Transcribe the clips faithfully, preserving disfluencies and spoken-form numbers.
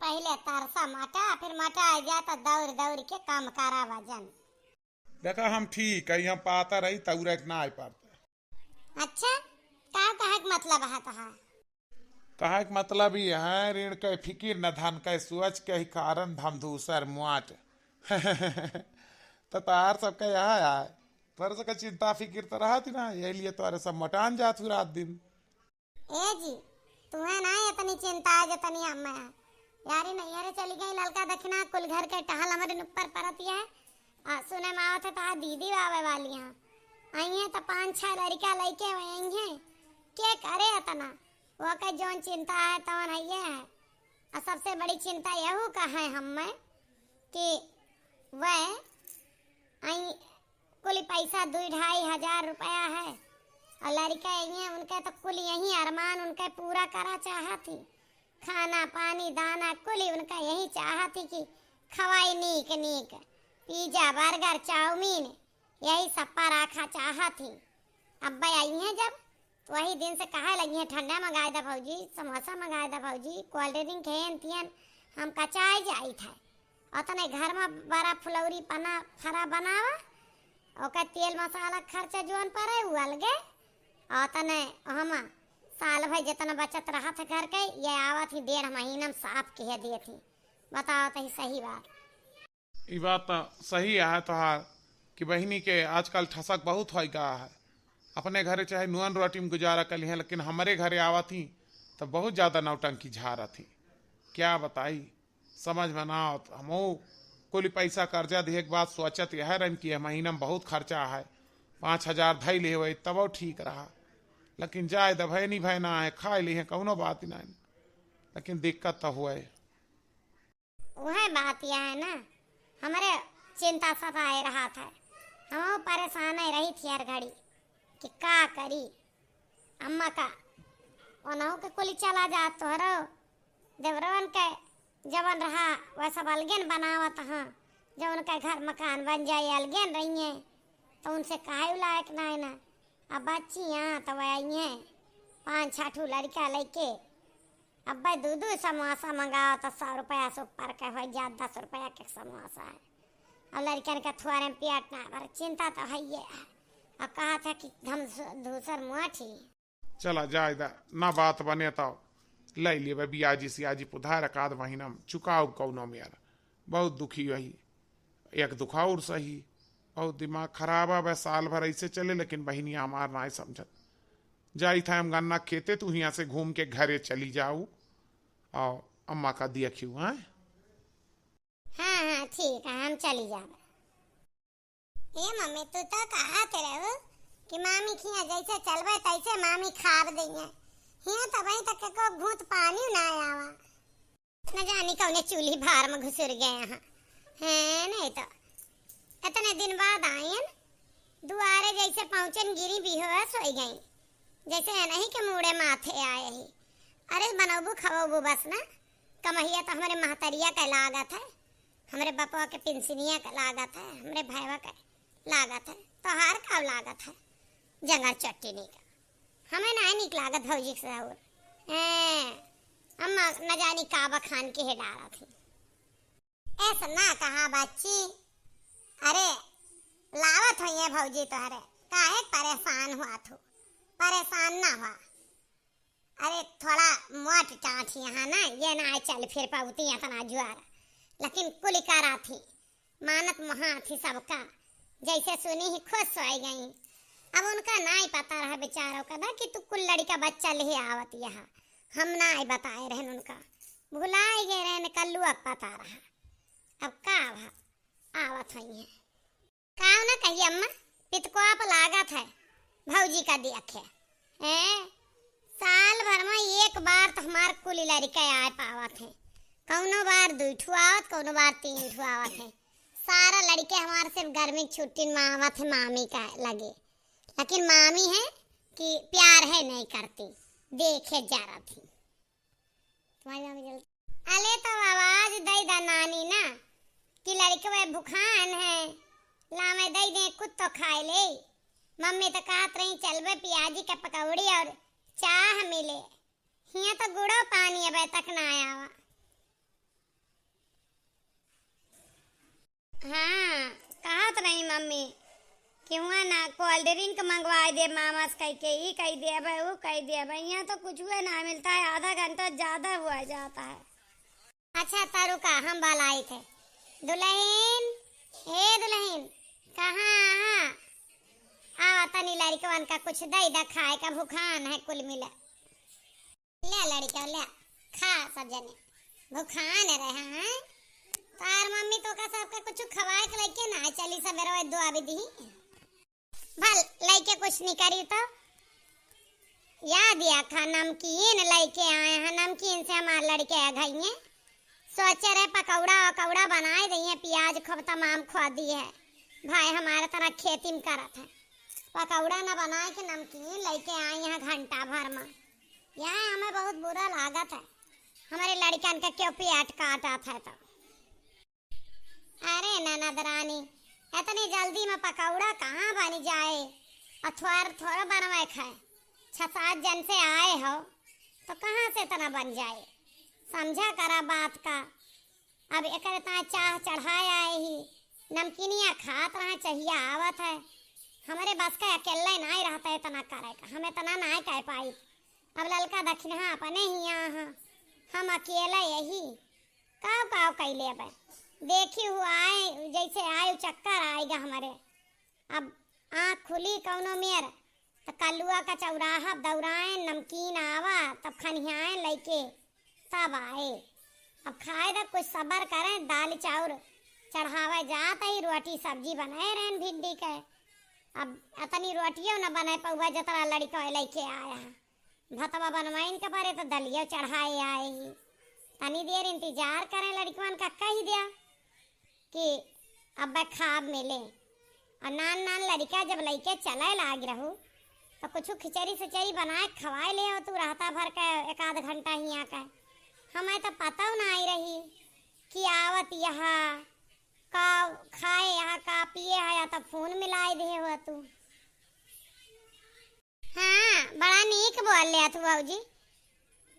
पहिले तरसा मोटा, फिर मोटा आ जाए तो दौड़ दौड़ के काम करा वजन। देखा, हम ठीक है, हम पाता रही तौरे के ना आए पाते। अच्छा, का कहे के मतलब है तोहार? कहे के मतलब ई है, ऋण के फिकिर न धन के, सोच के ही कारण धम धूसर मुआट। तो तोहार सबके यहाँ आए, तोहरे सबके चिंता फिकिर तो रहत ही ना, यही लिए तोहरे सब मोटान जात हूँ रात दिन। ए जी, तुम्हें ना इतनी चिंता है जितनी हमें है। यारी नैहरे चली गई, ललका दखिना कुल घर के टहल हमरे ऊपर परत है। आ, सुने में आवत है तोहार दीदी आवे वाली हैं। आई हैं तो पाँच छह लड़का लइके आई हैं। के करे इतना? वो के जौन चिंता है तौन है ये है। और सबसे बड़ी चिंता यहू का है हमें कि वह आई कुल पैसा दुई ढाई हजार रुपया है। और लड़का आई हैं, उनके तो कुल यही अरमान उनके पूरा करा चाहत ही। खाना पानी दाना कुल उनका यही चाहत ही कि खवाई नीक नीक, पिज्जा बर्गर चाउमीन यही सब पर राखा चाहत ही। अब्बे आई हैं जब, तो वही दिन से कहे लगी हैं, "ठंडा मंगाए दा भौजी, समोसा मंगाए दा भौजी, कोल्ड ड्रिंक हेन तियन, हम कचाए जाइत है।" ओतने घर में बड़ा फुलौरी पना फरा बनावा, ओकर तेल मसाला खर्चा जोन पड़े उ अलगे। ओतने हम साल भर जितना बचत रहत है घर के, ये आवत ही डेढ़ महीना में साफ किहे दिए थी। बताओ तो ही सही बात। ई बात तो सही है तोहार कि बहिनी के आजकल ठसक बहुत हो गया है। अपने घरे चाहे नून रोटी में गुजारा कर लिहे, लेकिन हमरे घरे आवत ही तो बहुत ज्यादा नौटंकी झारत ही। क्या बताई, समझ में ना आवत। हमहू कुल पैसा कर्जा दिहे के बाद सोचत यह रहन कि यह महीना में बहुत खर्चा है, पाँच हजार धई ले हुए तब ठीक रहा, लेकिन जाए दे भय नहीं भय ना है, खाए लिहे, कौनो बात नहीं, लेकिन दिक्कत तो हुए। वह बात यह है ना, हमरे चिंता सताए रहत है। हम परेशान ही रही थी हर घड़ी कि का करी। अम्मा का ओनहु के कुली चला जात, तोहरो देवरवन के जवन रहा वह सब अलगेन बनावत हाँ। जब उनका घर मकान बन जाए अलगेन रहिए तो उनसे काहे लायक ना है ना। अब बच्ची यहाँ तो वह आई हैं पाँच छह ठू लड़का लेके। अब्बे दू दू समोसा मंगाओ तो सौ रुपया से ऊपर के हो जात, दस रुपया के समोसा है। और लड़कन का थुआरे में पेट ना भर, चिंता तो है ये है। और कहा था कि हम सु-, दूसर मोटी। चला जाए दा, ना बात बने तो ले लेबे बियाजी सियाजी पुधार एकाध महीना में चुकाओ कौनो मेर। बहुत दुखी वही, एक दुख और सही। बहुत दिमाग खराब है, बस साल भर ऐसे चले, लेकिन बहिनिया हमार ना समझत। जाई था हम गन्ना खेते, तू हियाँ से घूम के घरे चली जाऊ और अम्मा का देखियो, हैं? हाँ, हाँ, ठीक है, हम चली जाबे। ए मम्मी, तू तो कहत रहू कि मामी खिया जैसे चलबे तैसे मामी खाब दइहे। हियाँ तो अबहीं तक एको घूंट पानी ना आवा। न जानी कौने चूल्ही भार में घुसुर गए हैं। हैं, नहीं तो इतने दिन बाद आयन, दुआरे जैसे पहुँचन गिरी बेहोश होइ गई, जैसे नहीं के मूड़े माथे आए ही। अरे बनौबू खवौबू बस ना, कमहिया तो हमरे महतरिया के लागत है, हमरे बपवा के पिंसनिया के लागत है, हमरे भैवा के लागत है, तोहार का लागत है? जंगर चट्टी नहीं का। हमें ना नीक लागत भौजी के ससुर। हैं, अम्मा न जानी का बखान के है डारा थी। ऐसा ना कहा बच्ची। अरे, लावत होइए भौजी तोहरे। काहे परेशान हुआ थू? परेशान ना हुआ। अरे, थोड़ा मोट टाँठ यहाँ ना, ये ना आए चल फिर पाउती इतना जुआर। लेकिन कुल करा थी। मानत महा थी सबका, जैसे सुनी ही खुश होइ गई। अब उनका नाई पता रहा बेचारों का ना कि तू कुल लड़का बच्चा ले आवत यहाँ, हम नाई बताए रहन उनका, भुलाए गए रहन, कल्लुआ के पता रहा। अब का भा आवत हुई है, का ना कही अम्मा, पितकोप लागत है भौजी का देखे। हैं? साल भर में एक बार तो हमार कुल लड़का आए पावत है। कौनो बार दुई ठू आवत, कौनो बार तीन ठू आवत है। सारा लड़के हमार सिर्फ गर्मी की छुट्टी में आवत है मामी का लगे, लेकिन मामी है कि प्यार है नहीं करती, देखे जरा थी। तुम्हारी मामी जल्दी। अले तो आवाज दई दा नानी ना कि लड़कवे भुखान है, लावे दई दे कुछ तो खाए ले। मम्मी तो कहत रही चलबे पियाजी के पकौड़ी और चाह मिले। हियाँ तो गुड़ो पानी अबे तक ना आवा। कि हुआ ना cold drink मंगवाए दे मामा से कह के, ई कह दे, अब वो कह दे, अब यहाँ तो कुछ हुआ ना मिलता है, आधा घंटा ज्यादा हुआ जाता है। अच्छा, त रुका, हम बलाई थे। दुलहिन, ए दुलहिन, कहाँ, कहाँ? आवा तनी लड़िकवन का कुछ दई दा खाए का, भुखान है कुल मिला। ले लड़िका, ले, खा सब जने। भुखान रहे हैं। तार मम्मी तो का सबका कुछ खवाए के लइके ना चली, सबेरे दुआ भी दी। भल लइके कुछ नहीं करी तो। या दिया खा, नमकीन लइके आए हैं, नमकीन से हमार लड़िका अघइये। सोचे रहे पकौड़ा वकौड़ा बनाए दइये, पियाज खूब तमाम खो दिए है। भाई हमारे तरह खेती में करत है, पकौड़ा न बनाए के नमकीन लइके आए हैं घंटा भर में। यहाँ हमें बहुत बुरा लागत है, हमारे लड़िकन के क्यों पेट काटत है तो। अरे ननद रानी, इतनी जल्दी में पकौड़ा कहाँ बन जाए? अथवार थोड़ा बनवे खाए, छह सात जन से आए हो तो कहाँ से इतना बन जाए? समझा करा बात का। अब एकर इतना चाह चढ़ाए आए ही, नमकीनिया खात रहा, चहिया आवत है। हमरे बस का अकेले नाई रहता इतना करे का, हम इतना नाई कह पाई। अब ललका दक्षिणा अपने ही यहाँ, हम अकेले यही काव काव कइ लेबे। देखी हु आए, जैसे आए चक्कर आएगा हमरे। अब आँख खुली कौनो मेर, त कलुआ का चौराहा दौड़ाए, नमकीन आवा, तब खनियाए लइके, तब आए। अब खाए दा, कुछ सबर करें, दाल चाउर चढ़ावे जात ही, रोटी सब्जी बनाए रहन भिंडी के। अब अतनी रोटियो न बनाए पउबा, जतरा लड़िका लइके आया है। भतवा बनवाइन के परे तो दलिया चढ़ाए आए ही। तनी देर इंतजार करें, लड़िकवन का कह दिया कि अब खाब मिले। और नान नान लड़िका जब लइके चले लाग रहू, तो कुछ खिचड़ी सिचड़ी बनाए खवाए ले हो तू, रहता भर के एक आध घंटा हियाँ के। हमें तो पता ना आई रही कि आवत यहाँ का खाए, यहाँ का पिए है, या तो फोन मिलाए दे हो तू। हाँ, बड़ा नीक बोल ले तू भौजी।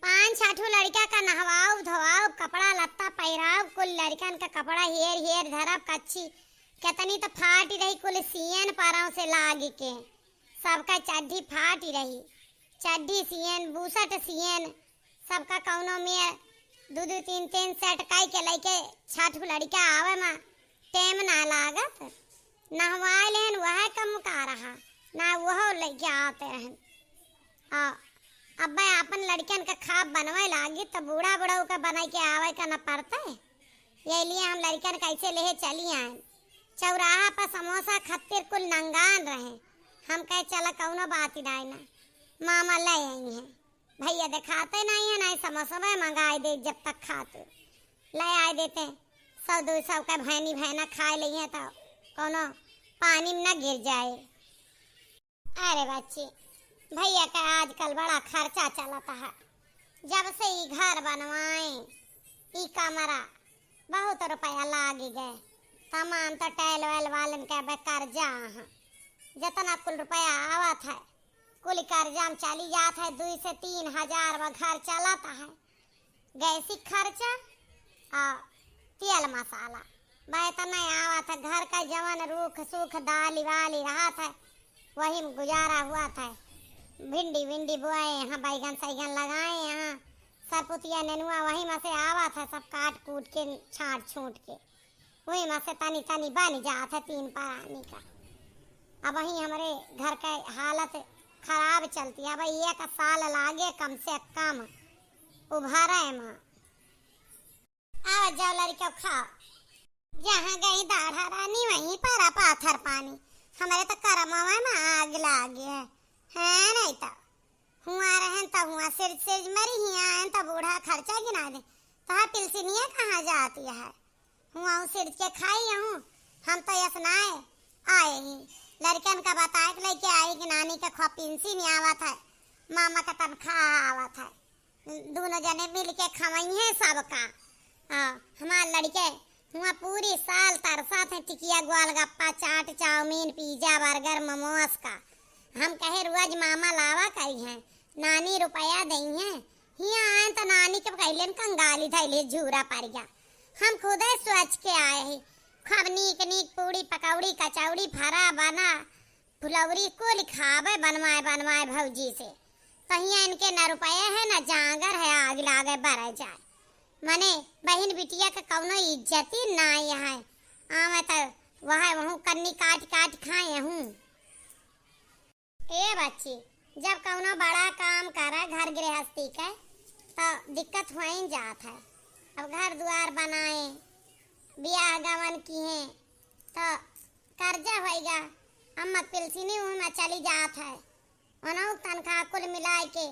पाँच छह ठो लड़िका का नहवाउब, धोवाउब, कपड़ा लत्ता पहिराउब, कुल लड़िकन का कपड़ा हेर हेर धरब, कच्छी केतनी त फाटी रही, कुल सियन परौं से लागी के, सबका चड्ढी फाटी रही, चड्ढी सियन, बुसट सियन, सबका कौनो में दू दू तीन तीन सेट कइ के लइके छह ठो लड़िका आवे मा टेम ना लागत। नहवाए लेहन वह कम का रहा, ना वह लइके आवत रहन। आ अब्बे आपन लड़िकन के खाब बनवे लागी त बूढ़ा बुढ़ऊ के बनाई के आवे का न पड़ते। यही लिए हम लड़िकन कैसे लेहे चली आए। चौराहा पर समोसा खातिर कुल नंगान रहे। हम कहे चला कौनो बात ही नाई ना, मामा ले आई हैं। भैया देखाते नहीं है, नहीं समोसवे मंगाए दे जब तक खाते। ले आए देते, सौ दो सौ का भैनी भैना खाए लिए तो कौनो पानी में न गिर जाए। अरे बच्ची, भैया का आजकल बड़ा खर्चा चलत है। जब से ई घर बनवाए, ई कमरा, बहुत रुपया लागी गए। तमाम तो टैल वैल वालन के बे कर्जा है। जितना कुल रुपया आवत है, कुल कर्जा में चली जात है, दुई से तीन हजार में घर चलत है। गैसी खर्चा आ तेल मसाला, बे इतना आवत है। घर का जवन रूख सूख दाली वाली रहत है, वही में गुजारा हुआ था। भिंडी विंडी बोए यहाँ, बैगन सैगन लगाए यहाँ, सरपुतिया नेनुआ वही में से आवत है, सब काट कूट के छांट छूट के वही में से तनी तनी बन जात है तीन परानी का। अब वही हमरे घर के हालत खराब चलती है, अब एक साल लागे कम से कम उभारे में। आवा जाओ लड़िका खाओ। जहाँ गई दाढ़ा रानी वहीं पर पाथर पानी। हमरे तो करमवा में आग लागे है, है नहीं तो हुआ रहन तो हुआ सिर सिर मरी ही आयन तो बूढ़ा खर्चा गिना दे। तो पिलसिनिया कहाँ जाती है? हुआ सिर के खाई हूँ। हम तो यस नाए आए ही। लड़कन का बताए के लेके आई कि नानी के खो पिलसिन आवत है, मामा का तनख्वाह आवत है। दोनों जने मिल के खवइहें सबका। हाँ, हमार लड़के हुआ पूरी साल तरसत हैं टिकिया, गोलगप्पा, चाट, चाउमीन, पिज्जा, बर्गर, मोमोस का। हम कहे रोज मामा लावा करिहें, नानी रुपया दइहें। हियाँ आए तो नानी के कहलेन कंगाली धैले झूरा पर गया। हम खुदे सोच के आए ही, खूब नीक नीक पूड़ी पकौड़ी कचौड़ी फरा बना फुलौरी कुल खावे बनवाए बनवाए भौजी से। कहिया इनके न रुपया है, न जांगर है, आग लागे बरे जाए। मने बहिन बिटिया के कौनो इज्जती नाई है। आवे त वह वहूँ कन्नी काट काट खाए हूँ। ए बच्ची, जब कौनो बड़ा काम करे घर गृहस्थी के, त दिक्कत होइन जात है। अब घर दुआर बनाए, बियाह गवन किहे, त कर्जा होइगा। अम्मा पिलसिनी उहमा चली जात है। ओनहु तनखा कुल मिलाए के,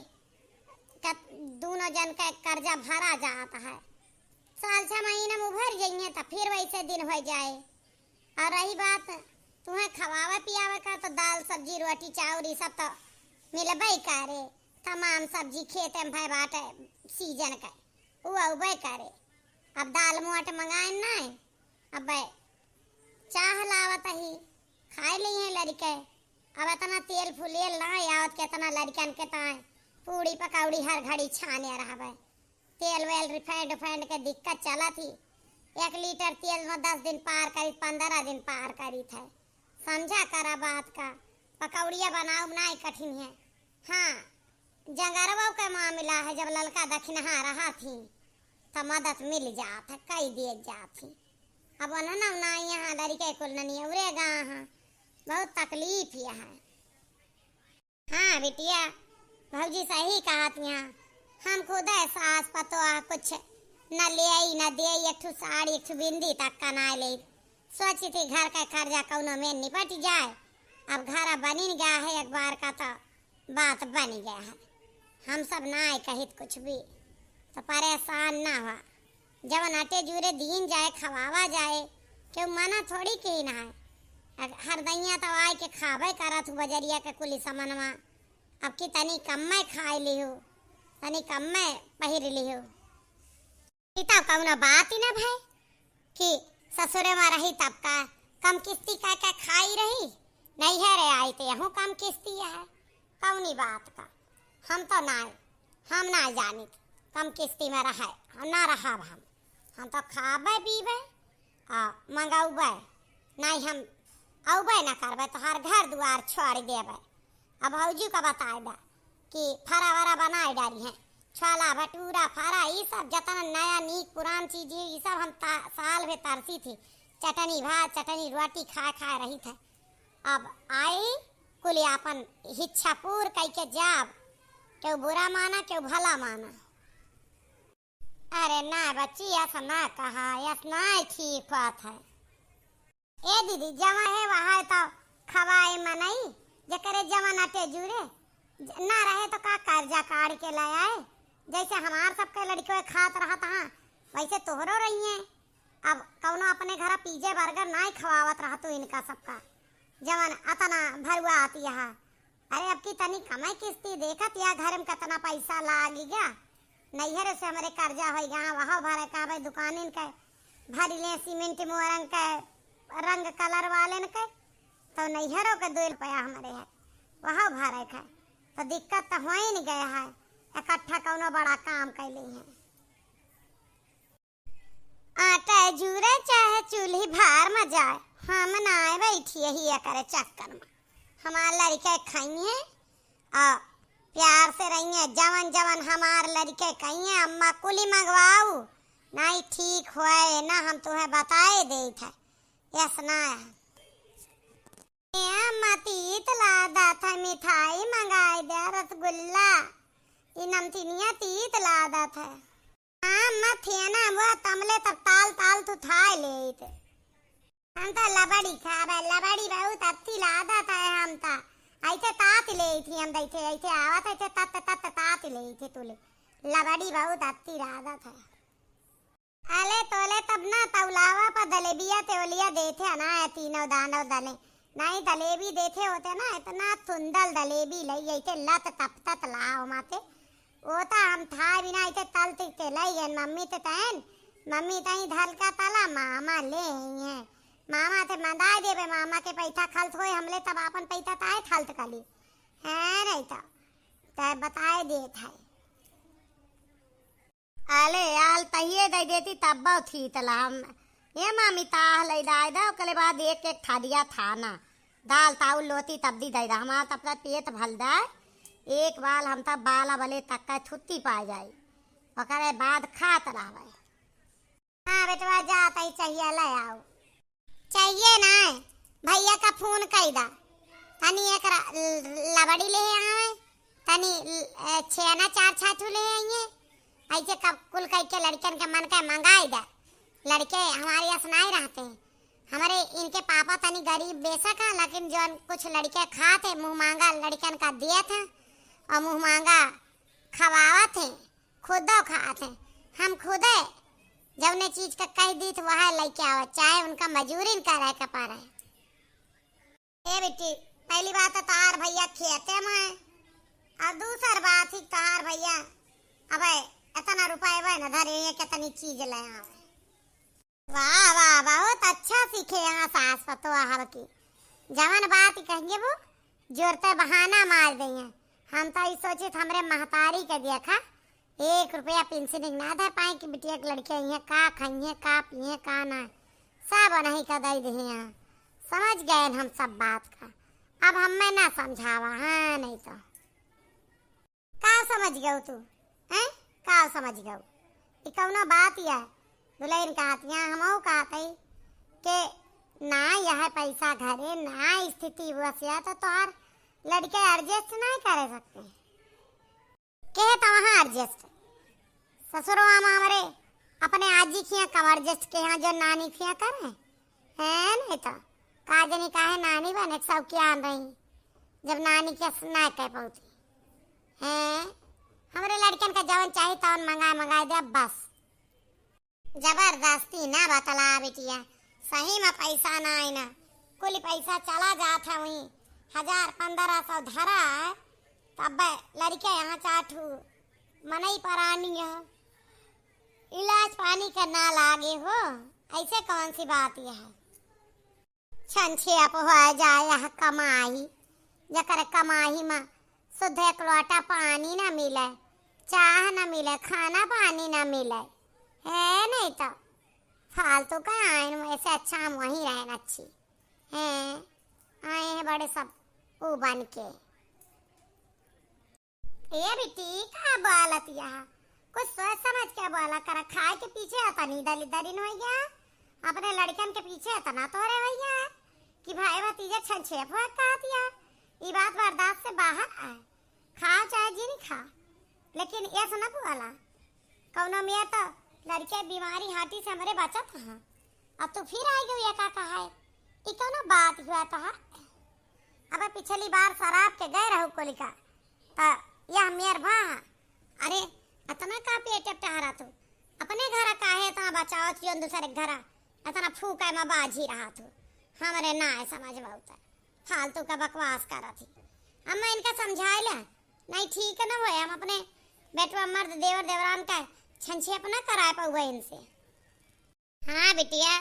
के दूनो जन के कर्जा भरा जात है। साल छह महीना में उभर जइहे त फिर वैसे दिन होइ जाए। और रही बात तुहें खवावे पियावे का, तो दाल सब्जी रोटी चाउर ई सब तो मिलबे करे। तमाम सब्जी खेते में भय बाटे सीजन के, उ अउबे करे। अब दाल मोट मंगाए नाई, अब चाह लावत ही, खाए लिहे लड़के। अब इतना तेल फुलेल ना आवत, कितना लड़कन के ताए पूड़ी पकौड़ी हर घड़ी छाने रहबे। तेल वेल refined उफाइंड के दिक्कत चलत ही। एक लीटर तेल में दस दिन पार करीत, पन्द्रह दिन पार करीत है। समझा करा बात का, पकौड़िया बनाउब नाई कठिन है। हाँ, जंगरवा के मामला है, जब ललका दखिनहा रहत ही, त मदद मिल जात है, कई दिए जात ही। अब ओनहन नाई यहाँ लड़के कुल ननियौरे गा हैं, बहुत तकलीफ ही है। हाँ बिटिया, भौजी सही कहत यहाँ। हम खुद है सास पतोह कुछ न लेई न देई, एक ठो साड़ी एक ठो बिंदी तक का नाई लेई। सोची थी घर का खर्चा कौनो में निपट जाए। अब घर बनिन गया है एक बार का, तो बात बन गया है। हम सब नाई कहित कुछ भी, तो परेशान ना हुआ। जवन अटे जूरे दीन जाए, खवावा जाए, केहू मना थोड़ी कही ना है। अग-, हर दैया तो आए के खाबे करत हूँ बजरिया के कुली समनवा। अब की तनी कम्मे खाए लिहू, तनी कम्मे पहिर लिहू। ई तो कौनो बात ही ना भय कि ससुरे में रही तब का कम किस्ती कह के खाई रही, नैहरे आई तो यहूँ कम किस्ती है। कौनी बात का? हम तो नाई, हम ना जानित कम किस्ती में रहे, हम ना रहब हम। हम तो खाबे पीबे आ मंगौबे, नाई हम औबे ना करबे, तोहार घर दुआर छोड़ देबे। अब भौजी का बताए दा कि फरा वरा बनाए डारी हैं, छोला भटूरा फरा, ई सब जतना नया नीक पुरान चीज है, ई सब हम ता-, साल भे तरसी थी, चटनी भात चटनी रोटी खाए खाए रही थे। अब आई कुल आपन इच्छा पूर कई के जाब, केहू बुरा माना केहू भला माना। अरे ना बच्ची, ऐसा ना कहा, ऐसा ना ठीक बात है। ए दीदी, जवा है वहाँ तो खवाए मनई, जेकरे जवन अटे जुरे, ज-, ना रहे तो का कर्जा काढ़ के ले आए, जैसे हमार सबके लड़कियों खात रहत हाँ, वैसे तोहरो रहिए। अब कौनो अपने घर पिज्जे बर्गर नाई खवावत रह तू इनका सबका, जवन अतना भरुआ आती है। अरे अब की तनी कमाई किस्ती देखत या घर में कितना पैसा लागी गा, नैहर से हमरे कर्जा होई गा, वहाँ भरे का भाई दुकानिन के भरी ले सीमेंट मोरन के रंग कलर वालेन के, तो नैहरों के दो रुपया हमरे है, वहाँ भरे के, तो दिक्कत तो होइन गए है, इकट्ठा कौनो बड़ा काम कैली है। आटा जूरे चाहे चूल्ही भार में जाए, हम नाय बैठी यही एकरे चक्कर में। हमार लड़के खाइए और प्यार से रहिए, जवन जवन हमार लड़के कहिए, "अम्मा कुली मंगवाऊ, नहीं ठीक होए ना, हम तुम्हें बताए देत है।" यस ना। ए अम्मा, तीत लादा था, मिठाई मंगाए दे, रसगुल्ला, ई नमकीनिया तीत लादा था। हाँ, अम्मा, थिए ना, वो तमले तब ताल ताल तू थाए लेत। हम तो लबड़ी खाबे, लबड़ी बहुत अत्ती लादा था हम तो। ऐसे तात लेत ही हम दैथे, ऐसे आवत, ऐसे तत तत तात लेत ही तूले। लबड़ी बहुत अत्ती लादा था। अले तोले तब ना तौलावा पर दलेबिया तेवलिया देथे ना, ये तीनों दानव दले। नहीं दलेबी देथे होते ना, इतना सुंदर दलेबी लई, ऐसे लत तपतत लाओ माते। वो तो हम थाए बिना ऐसे तल तिक ते लई गए, मम्मी ते तैन, मम्मी तई धल का तला, मामा ले आई हैं। मामा ते मंदाए देबे, मामा के पैसा खल्त होए, हमले तब आपन पैसा ताए खल्त कली। हैं नहीं तो, ते बताए देत है। अले, आल तहिए दे देती, तब बहुत थी तला हम। ए मामी, ताह ले दाए दे, ओकरे बाद एक एक थारिया था ना। दाल ताउल लोती तब दी दई दा, हमार तब तक पेट भल जाए। एक बाल हम तब बाला बले तक का छुट्टी पाए जाए, ओकरे बाद खात रहबे। हाँ बेटवा, जा तई चाहिए ले आओ। चाहिए ना, भैया का फोन कई दा, तनी एक र-, लबड़ी ले आवे, तनी ए, छेना चार छाठू ले आइए। ऐसे कब कुल कई के लड़कन के मन का मंगाई दा। लड़के हमारे यस नाई रहते हैं। हमारे इनके पापा तनी गरीब बेशक है, लेकिन जौन कुछ लड़के खात हैं, मुँह मांगा लड़कन का दिए थे और मुँह मांगा खवावत हैं, खुदो खात हैं। हम खुदे जौने चीज का कह दी तो वह लेके आवत, चाहे उनका मजूरी न करे के पड़े। ए बेटी, पहली बात तो तार भैया खेते में है, और दूसर बात ही तार भैया अबे इतना रुपये बे न धरे हैं, कितनी चीज ले आवे। वाह, वाह, बहुत अच्छा सीखे यहाँ सास पतोह हव की। जवन बात कहिए वो जोरते बहाना मार देइए। हम तो ई सोचित हमरे महतारी के देखा, एक रुपया पेंशन ना दे पाए कि बिटिया के लड़के अइहें, का खइहें, का पिए, का ना, सब उन्हीं का दे दिए हैं। समझ गए हम सब बात का। अब हमें ना समझावा, हाँ, नहीं तो। का समझ गयो तू? हैं? का समझ गयो? ई कौनो बात या? दुल्हन कहत या, हमहू कहत हई कि ना यह पैसा घरे, ना स्थिति वस या, तो तोहार लड़के adjust ना करे सकते। के है तो वहाँ adjust? ससुरवा में हमरे अपने आजी खिया कम adjust के यहाँ जो नानी खिया करे? हैं, नहीं तो का जनी काहे नानी बने के शौकियान रही, जब नानी के स-, ना कह पौती। हैं, हमरे लड़कन का जवन चाही तवन मंगाए मंगाए दे बस। जबरदस्ती ना बतला बिटिया, सही में पैसा ना आई ना, कुल पैसा चला जात है वहीं, हजार पन्द्रह सौ धरा है, तब लड़के यहाँ चार ठू मनई परानी है, इलाज पानी का ना लागे हो, ऐसे कौन सी बात यह है? छनछेप हो जाए यह कमाई, जकर कमाई में शुद्ध एक लोटा पानी न मिले, चाह न मिले, खाना पानी न मिले। है नहीं तो फालतू का आइन में से अच्छा हम वहीं रहें अच्छी। हैं, आए हैं बड़े सब ऊ बन के। ए बिटी, का बोलत यह? कुछ सोच समझ के बोला करा, खाए के पीछे अतनी दली दरिन होइया, अपने लड़कन के पीछे इतना तोरे होइया कि भाई भतीजा छनछेप हुआ कहत या। ई बात बर्दाश्त से बाहर आए, खाओ चाहे जिन खा, लेकिन यस न बोला। कौनो में तो लड़के बीमारी हाटी से हमरे बचत हैं, अब तू फिर आई गई का कहा है? ई कौनो बात हुआ तो है? अब पिछली बार शराब के गए रहू कोलिका, त यह मेर भा। अरे, अतना का पेट टहरा तू? अपने घरा काहे इतना बचावत हियो, दूसरे के घरा इतना फूका में बाजी रहा तू? हमरे ना है समझ में उतर, फालतू का बकवास करत ही। अम्मा इनका समझाए ले, नहीं ठीक न होए, हम अपने बेटवा मर्द देवर देवरान का छनछेप न कराए पउबे इनसे। हाँ बिटिया,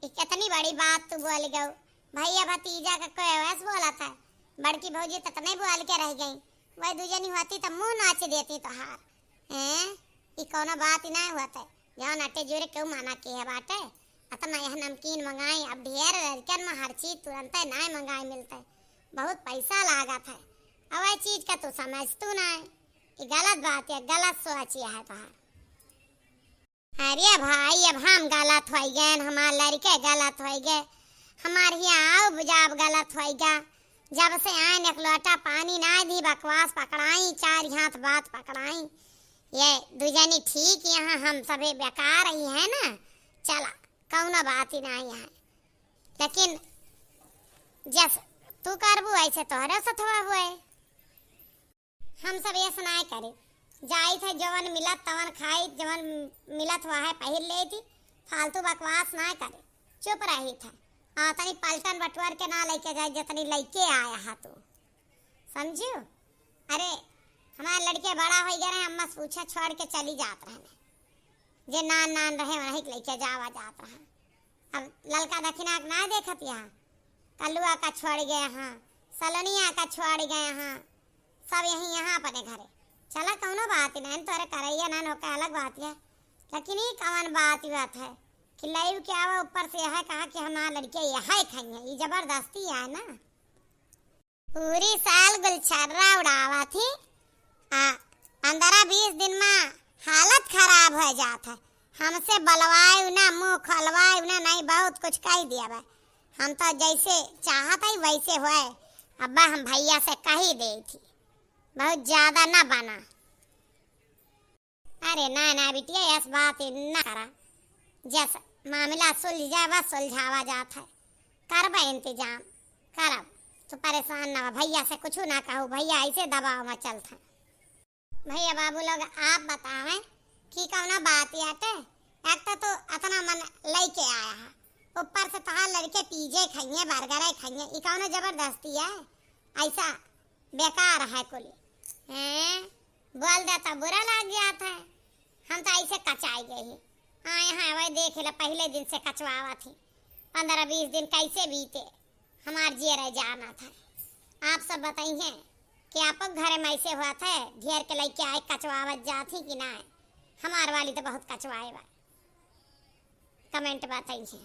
ई कितनी बड़ी बात तू बोल गऊ। भैया भतीजा का कोई वैस बोला था, बड़की भौजी ततने बोल के रह गई। वह दू जनी होती तो मुंह नाच देती तोहार। हैं, ई कौनो बात ही ना होत है, जौन अटे जोरे केहू मना किहे बाटे। अतना यह नमकीन मंगाई, अब ढेर लड़कन में हर चीज तुरंते नाय मंगाई मिलते, बहुत पैसा लागत है। अब वह चीज का तू समझ तू ना है, ई गलत बात है, गलत सोच यह है तोहार। अरे भाई, अब हम गलत होइ गए, हमार लड़के गलत होइ गए, हमार हिया आउब जाब गलत होइ गया। जब से आइन एक लोटा पानी ना दी, बकवास पकड़ाई, चार हाथ बात पकड़ाई। ये दुजनी ठीक यहाँ हम सभी बेकार ही है ना। चला, कौनो बात ही ना यहाँ। लेकिन जस तू करबू ऐसे तोहरे सथवा हुए। हम सब ऐस नाय करे, जाइत है जवन मिलत तवन खाइत, जवन मिलत हुआ है पहिर लेइत ही, फालतू बकवास नाय करे, चुप रहित है। हाँ, तनी पलटन बटुअर के ना लेके जाए, जतनी लेके आया हा तू, समझू? अरे, हमारे लड़के बड़ा होइ गए रहे, अम्मा से पूछा छोड़ के चली जात रहने, जे नान नान रहे वहीं के लेके जावा जात रहा। अब ललका दखिना के ना देखत यहाँ, कलुआ का छोड़ गए हाँ, सलोनिया का छोड़ गए हाँ, सब यहीं यहाँ अपने घरे। चला कौनो बात ही नहीं, तोरे करैया ना ओके अलग बात है, लेकिन ई कवन बात ही बात है कि लइव के आवा ऊपर से यह कहा कि हमार लड़के यह खाई है, ई जबरदस्ती है ना। पूरी साल गुलछर्रा उड़ावत ही, आ पंद्रह बीस दिन मा हालत खराब होइ जात है। हमसे बलवाए ना, मुँह खोलवाए ना, नहीं बहुत कुछ कहि दिया बा। हम तो जैसे चाहत है वैसे होए। अब्बा हम भैया से कहि देई थी, बहुत ज्यादा ना बना। अरे ना ना बिटिया, ऐस बात ही ना करा। जस मामला सुलझ जाए बस सुलझावा जात है। करबे इंतजाम, करब। तू परेशान ना हो, भैया से कुछ ना कहू, भैया ऐसे दबाव मा चलत है। भैया बाबू लोग आप बतावें कि कौनो बात आटे। एक तो तू अतना मन लइके आया है, ऊपर से तोहार लड़के पिज्जे खाइए, बर्गर खाइए, ई कौनो जबरदस्ती है? ऐसा बेकार है कुल। हैं? बोल दे तो बुरा लाग जात है। हम तो ऐसे कचाई गए ही। हाँ, यहाँ वही देख ले, पहले दिन से कचवावत ही। पंद्रह बीस दिन कैसे बीते, हमार जियरा जानत है। आप सब बताइए कि आप घरे मा ऐसे होत है, ढेर के लइके आए कचवावत जात ही कि ना? हमार वाली तो बहुत कचवाए बा। कमेंट बताइए।